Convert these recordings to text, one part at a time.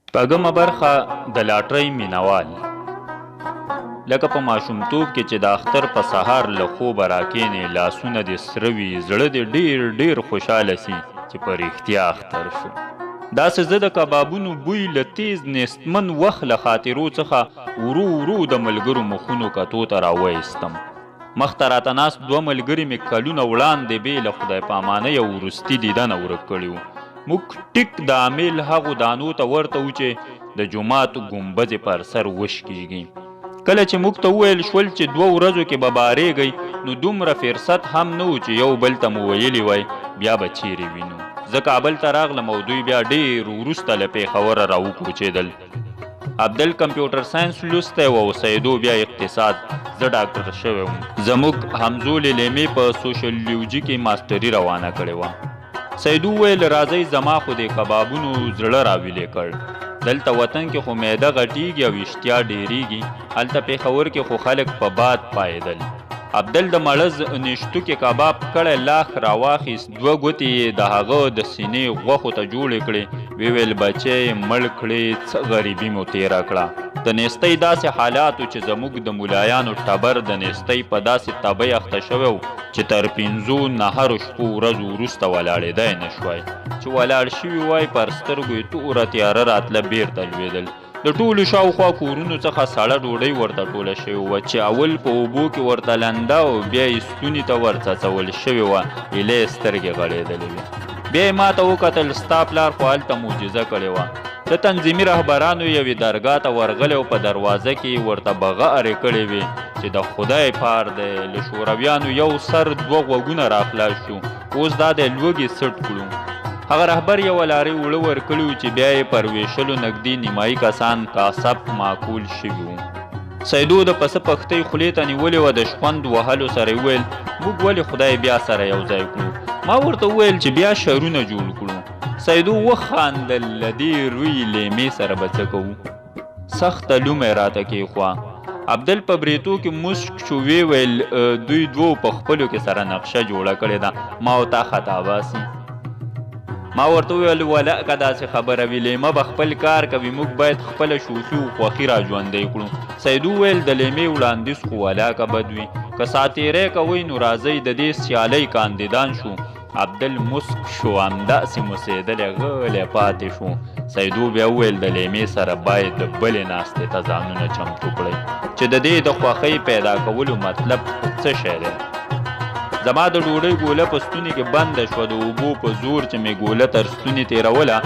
شپږمه برخه، د لاټرۍ مینوال. لکه په ماشومتوب کې چې د اختر په سهار له خوبه راکېنې، لاسونه دې سره وي، زړه دې ډېر ډېر خوشحاله سي چې په رښتیا اختر شو. داسې زه د کبابونو بوی له تېز نېستمن وخت له خاطرو څخه ورو ورو د ملګرو مخونو کتو ته راوایستم. مخته راته ناست دوه ملګري مې کلونه وړاندې بې له خدای پامانۍ او وروستي دیدنه ورک کړي وو. موږ ټیک د امیل هغو دانو ته ورته وو چې د جومات ګنبزې پر سر وشکیږي. کله چې موږ ته وویل شول چې دوه ورځو کې به بارېږئ، نو دومره فرصت هم نه و چې یو بل ته مو ویلي وای بیا به چیرې وینو. زه کابل ته راغلم او دوی بیا ډېر وروسته له پېښوره راوکوچېدل. عبدل کمپیوټر ساینس لوستی و او سیدو بیا اقتصاد. زه ډاکټر شوی وم. زموږ همزولې لیمې په سوشیولوژي کې ماسټري روانه کړې وه. سیدو وویل، راځئ زما خو دې کبابونو زړه راویلې کړ. دلته وطن کې خو معده غټیږي او اشتیا ډېریږي، هلته پېښور کې خو خلک په باد پایېدل. عبدل د مړز نیشتوکې کباب کړی لاښ راواخیست، دوه ګوتې یې د هغه د سینې غوښو ته جوړې کړې، ویې ویل، بچی یې مړ کړې، څه غریبي مو تېره کړه. د نیستۍ داسې حالات و چې زموږ د ملایانو ټبر د نیستۍ په داسې تبۍ اخته شوی و چې تر پنځو نهرو شپو ورځو وروسته ولاړېدای نه شوای. چې ولاړ شوي وای پر سترګو یې توره تیاره راتله، بېرته لوېدل. د ټولو شاوخوا کورونو څخه سړه ډوډۍ ورته ټوله شوې وه چې اول په اوبو کې ورته لنده او بیا یې ستوني ته ورڅڅول شوې وه، ایله یې سترګې غړېدلې وې. بیا یې ماته وکتل، ستا پلار خو هلته معجزه کړې وه. د تنظیمي رهبرانو یوې درګاه ته ورغلی او په دروازه کې یې ورته بغه ارې کړې وې چې د خدای پار دی، له شورویانو یو سر دوه غوږونه راخلاص شو، اوس دا دی لوږې څټ کړو. هغه رهبر یوه لارۍ اوړه ورکړي وو چې بیا یې پر وېشلو نږدې نیمایي کسان کاسب معقول شوي وو. سیدو د پسه پښتۍ خولې ته نیولې وه، د شخوند وهلو سره یې وویل، موږ ولې خدای بیا سره یو ځای کړو؟ ما ورته وویل چې بیا شرونه جوړ کړو. سیدو وخاندل، له دې روی لېمې سره به څه کوو؟ سخته لومه یې راته کېښوه. عبدل په برېتو کې موسک شو، ویې ویل، دوی دوو په خپلو کې سره نقشه جوړه کړې ده، ما او تا خطا باسي. ما ورته وویل، ولکه داسې خبره وي، لېمه به خپل کار کوي، موږ باید خپله شوخي او خوښي را ژوندۍ کړو. سیدو وویل، د لېمې وړاندیز خو ولاکه بد وي، که ساعتېری کوئ نو راځئ د دې سیالۍ کاندیدان شو. عبدل موسک شو، همداسې موسېدلی غلی پاتې شو. سیدو بیا وویل، د لېمې سره باید د بلې ناستې ته ځانونه چمتو کړئ چې د دې د خوښۍ پیدا کولو مطلب څه شی دی. زما د ډوډۍ ګوله په ستوني کې بنده شوه، د اوبو په زور چې مې ګوله تر ستوني تېروله،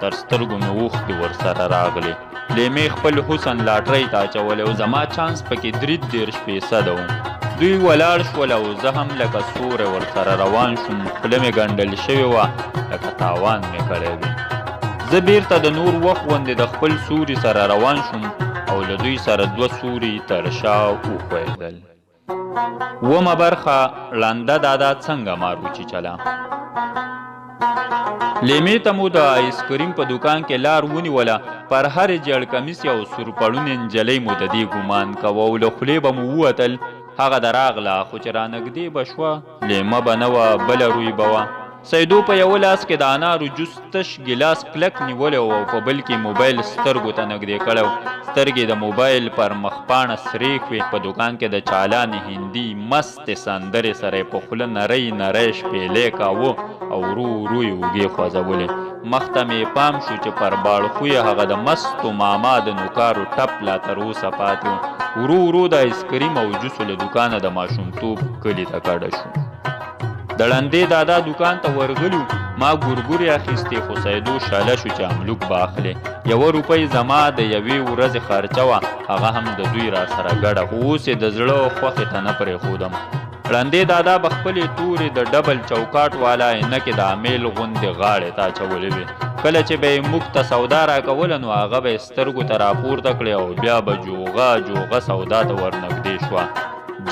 تر سترګو مې اوښکې ورسره راغلې. لېمې خپل حسن لاټرۍ ته اچولی و، زما چانس پکې 33 فیصده و. دوی ولاړ شول او زه هم لکه سوری ورسره روان شوم، خوله مې ګنډل شوې وه، لکه تاوان مې کړی وي. زه بیرته د نور وخت غوندې د خپل سوري سره روان شوم او له دوی سره دوه سوري تر شا وښویېدل. اوومه برخه، ړنده دادا څنګه مار وچیچله. لیمې ته مو د آیسکریم په دوکان کې لار ونیوله، پر هرې ژیړ کمیسې او سور پړونې نجلۍ مو د دې ګومان کاوه او له خولې به مو ووتل، هغه د راغله، خو چې رانږدې به شوه، لیمه به نه وه، بله روی به وه. سیدو په یوه لاس کې د انارو جوس تش ګیلاس کلک نیولی و او په بل کې موبایل سترګو ته نږدې کړی و. سترګې د موبایل پر مخپاڼه سرې شوې. په دوکان کې د چالانې هندي مستې سندرې سره یې په خوله نرۍ نری شپېلی کاوه او ورو ورو یې اوږې خوځولې. مخ ته مې یې پام شو چې پر باړخو یې هغه د مستو ماما د نوکارو ټپ لا تر اوسه پاتې و. ورو ورو د آیسکریم او جوسو له دوکانه د ماشومتوب کلي ته کډه شو. د ړندې دادا دوکان ته ورغلي وو، ما ګورګورې اخیستې، خو سیدو شله شو چې املوک به اخلې. یوه روپۍ زما د یوې ورځې خرچه وه، هغه هم د دوی راسره ګډه، خو اوس یې د زړه خوښې ته نه پرېښودم. ړندې دادا به خپلې تورې د ډبل چوکاټ والا عینکې د امیل غوندې غاړې ته اچولې وې. کله چې به یې موږ ته سودا راکوله نو هغه به یې سترګو ته راپورته کړې او بیا به جوغه جوغه سودا ته ورنږدې شوه.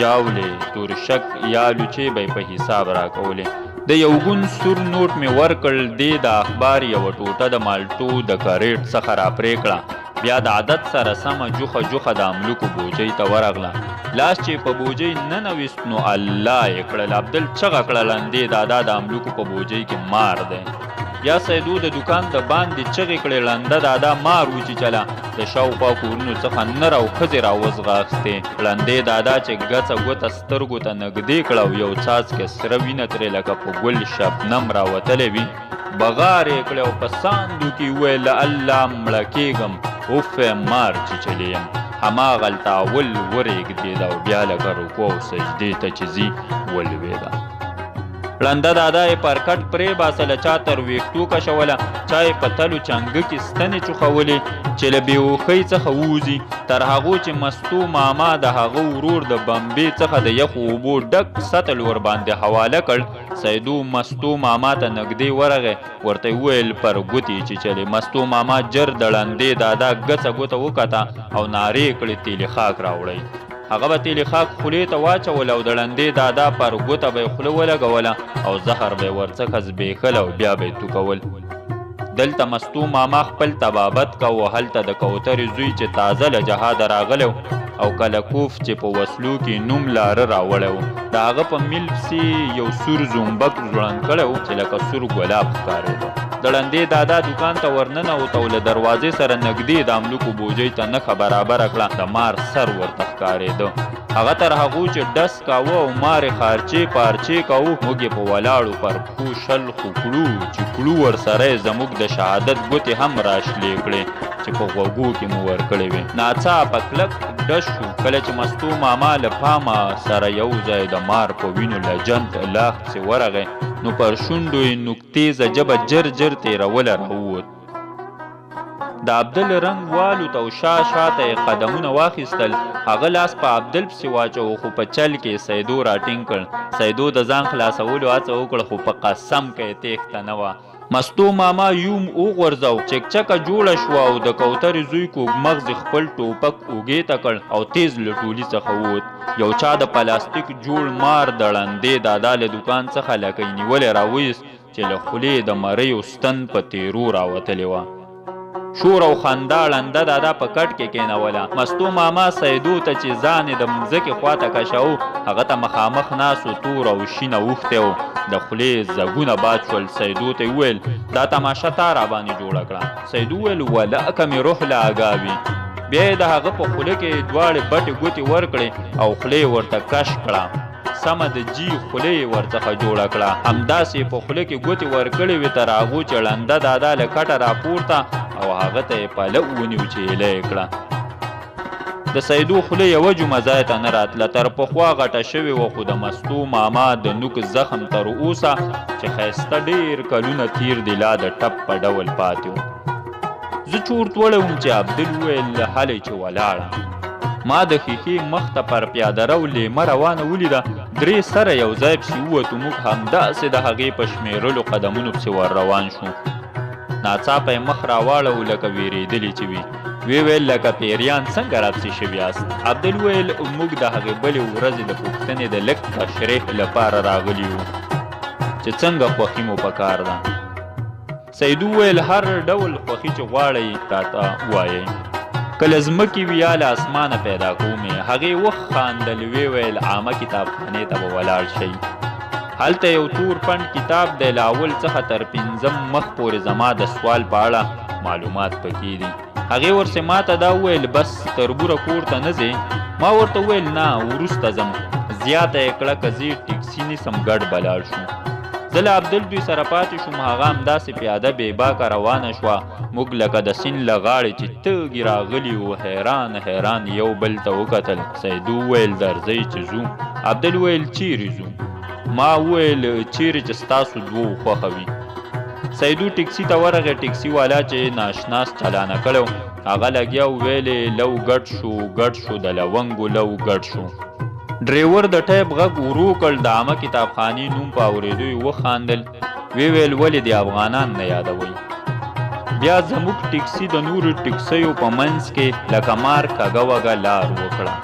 جاولې، تورشک یا لوچې به یې په حساب راکولې. د یو ګون سور نوټ مې ورکړ، دې د اخبار یوه ټوټه د مالټو د کرېټ څخه راپرې کړه، بیا د عادت سره سمه جوخه جوخه د املوکو بوجۍ ته ورغله. لاس چې یې په بوجۍ ننویست نو الله یې کړل، عبدل چغه کړه، لندې دادا د املوکو په بوجۍ کې مار دی. بیا سیدو د دوکان د باندې چغې کړې، ړنده دادا مار وچیچله. د شاوخوا کورونو څخه نر او ښځې راوځغاستې. ړندې دادا چې ګڅه ګوته سترګو ته نږدې کړه او یو څاڅکی سره وینه ترې لکه په ګل شبنم راوتلی وي، بغارې یې کړې او په ساندو کې یې وویل، له الله مړه کېږم، اوفه مار چیچلې یم. هماغلته اول ورېږدېده او بیا لکه رکوع او سجدې ته چې ځي ولوېده. ړنده دادا یې پر کټ پرې باسله، چا تر ویښتو کشوله، چا یې په تلو چنګکې ستنې چوخولې چې له بېهوښۍ څخه ووځي، تر هغو چې مستو ماما د هغه ورور د بمبې څخه د یخو اوبو ډک سطل ورباندې حواله کړ. سیدو مستو ماما ته نږدې ورغی، ورته یې وویل، پر ګوتې یې چیچلې. مستو ماما ژر د ړندې دادا ګڅه ګوته وکته او نارې یې کړې، تیلي خاک راوړئ. هغه به تیلي خاک خولې ته واچول او د ړندې دادا پر ګوته به یې خوله ولګوله او زهر به یې ورڅخه زبېښل او بیا به یې توکول. دلته مستو ماما خپل طبابت کاوه، هلته د کوترې زوی چې تازه له جهاده راغلی او کلکوف چې په وسلو کې نوم لاره راوړی و، د هغه په میل پسې یو سور زومبک ځوړند کړی و چې لکه سور ګلاب ښکارېده. د ړندې دادا دوکان ته ورننوت او له دروازې سره نږدې د املوکو بوجۍ ته نښه برابره کړه، د مار سر ورته ښکارېده. هغه تر هغو چې ډس کاوه او مار یې خارچې پارچې کاوه، موږ یې په ولاړو پر پښو شل خو کړو چې کړو، ورسره یې زموږ د شهادت ګوتې هم راشلې کړې چې په غوږو کې مو ورکړې وې. ناڅاپه کلک ډز شو، کله چې مستو ماما له پامه سره یو ځای د مار په وینو لجند لاښ پسې ورغی، نو پر شونډو یې نوک تېزه ژبه ژر ژر تېروله راووت. د عبدل رنګ والوت او شا شا ته یې قدمونه واخیستل. هغه لاس په عبدل پسې واچوه، خو په چل کې یې سیدو راټینګ کړ. سیدو د ځان خلاصولو هڅه وکړه، خو په قسم که یې تېښته نه وه. مستو ماما یوم وغورځاو، چکچکه جوړه شوه او د کوترې زوی کوږمغزي خپل ټوپک اوږې ته کړ او تېز له ټولي څخه ووت. یو چا د پلاستیک جوړ مار د ړندې دادا له دوکان څخه لکۍ نیولی راوایست چې له خولې یې د مریو ستن په تېرو راوتلې وه. شور او خندا ړنده دادا په کټ کې کېنوله. مستو ماما سیدو ته چې ځان یې د مځکې خواته کشاوه، هغه ته مخامخ ناست و، تور او شین اوښتی و، د خولې یې ځګونه باد شول. سیدو ته یې وویل، دا تماشه تا راباندې جوړه کړه. سیدو وویل، ولاکه مې روح له اګاه وي. بیا یې د هغه په خوله کې دواړې بټې ګوتې ورکړې او خوله یې ورته کش کړه. سمه د جي خوله یې ورڅخه جوړه کړه. همداسې یې په خوله کې ګوتې ورکړې وې تر هغو چې ړنده دادا له کټه راپورته او هغه ته یې پلو ونیو چې ایله یې کړه. د سیدو خوله یوه جمعه ځای ته نه راتله، تر پخوا غټه شوې وه، خو د مستو ماما د نوک زخم تر اوسه چې ښایسته ډېر کلونه تېر دي لا د ټپ په ډول پاتې و. زه چورت وړی وم چې عبدل وویل، هلئ چې ولاړه. ما د ښیښې مخ ته پر پیاده رو لیمه روانه ولیده، درې سره یو ځای پسې ووتو، موږ همداسې د هغې په شمېرلو قدمونو پسې ور روان شو. ناڅاپه یې مخ راواړاوه لکه وېرېدلې چې وي. ویې ویل، لکه پیریان څنګه راپسې شوي یاست؟ عبدل وویل، موږ د هغې بلې ورځې د پوښتنې د لږ تشریح لپاره راغلي یو چې څنګه خوښي مو پکار ده. سید وویل، هر ډول خوښي چې غواړئ راته ووایئ، که له ځمکې وي یا له اسمانه پیدا کوم یې. هغې وخاندل، ویې ویل، عامه کتابخانې ته به ولاړ شئ، هلته یو تور پنډ کتاب دی، له اول څخه تر پنځم مخ پورې زما د سوال په اړه معلومات پکې دي. هغې ورسې ماته دا وویل، بس تربوره کور ته نه ځې؟ ما ورته وویل، نه وروسته ځم. زیاته یې کړه، که ځې ټیکسي نیسم ګډ به لاړ شو. زه له عبدل دوی سره پاتې شوم، هغه همداسې پیاده بې باکه روانه شوه. موږ لکه د سیند له غاړې چې تږي راغلي وو، حیران حیران یو بل ته وکتل. سیدو وویل، درځئ چې ځو. عبدل وویل، چیرې ځو؟ ما وویل، چیرې چې ستاسو دوو خوښه وي. سیدو ټیکسي ته ورغی، ټیکسي والا چې ناشناس چالانه کړی و، هغه لګیا و، ویلې، لو ګډ شو، ګډ شو، د لونګو لو ګډ شو. ډریور د ټیپ غږ ورو کړ، د عامه کتابخانې نوم په اورېدو یې وخاندل، ویې ویل، ولې دې افغانان نه یادوئ؟ بیا زموږ ټیکسي د نورو ټیکسیو په منځ کې لکه مار کږه وږه لار وکړه.